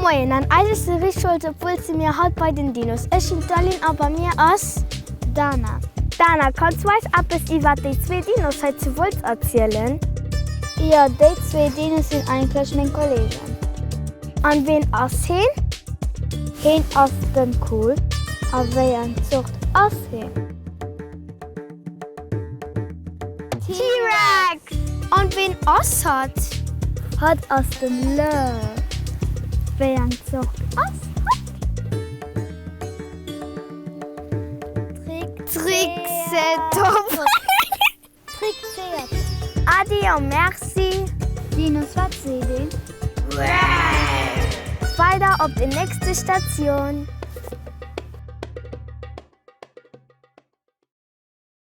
Moien, an eis ass de Rich Scholz op Wuel si mir haut bei den Dinos. Ech sinn d'Aline a bei mir ass. D'Dana. Dana, kanns du eis eppes iwwert déi zwee Dinos hei zu Wolz erzielen? Jo, déi zwee Dinos sinn eigentlech meng Kollegen. An ween ass heen? Heen ass den Kool. A wéi eng Zort ass heen? T-Rex! An ween ass hatt? Hatt ass den Lëw. Wéi eng Zort ass hatt? Triceratops. Adi a Merci. Linus, wat seet een? Weider op déi nächste Statioun.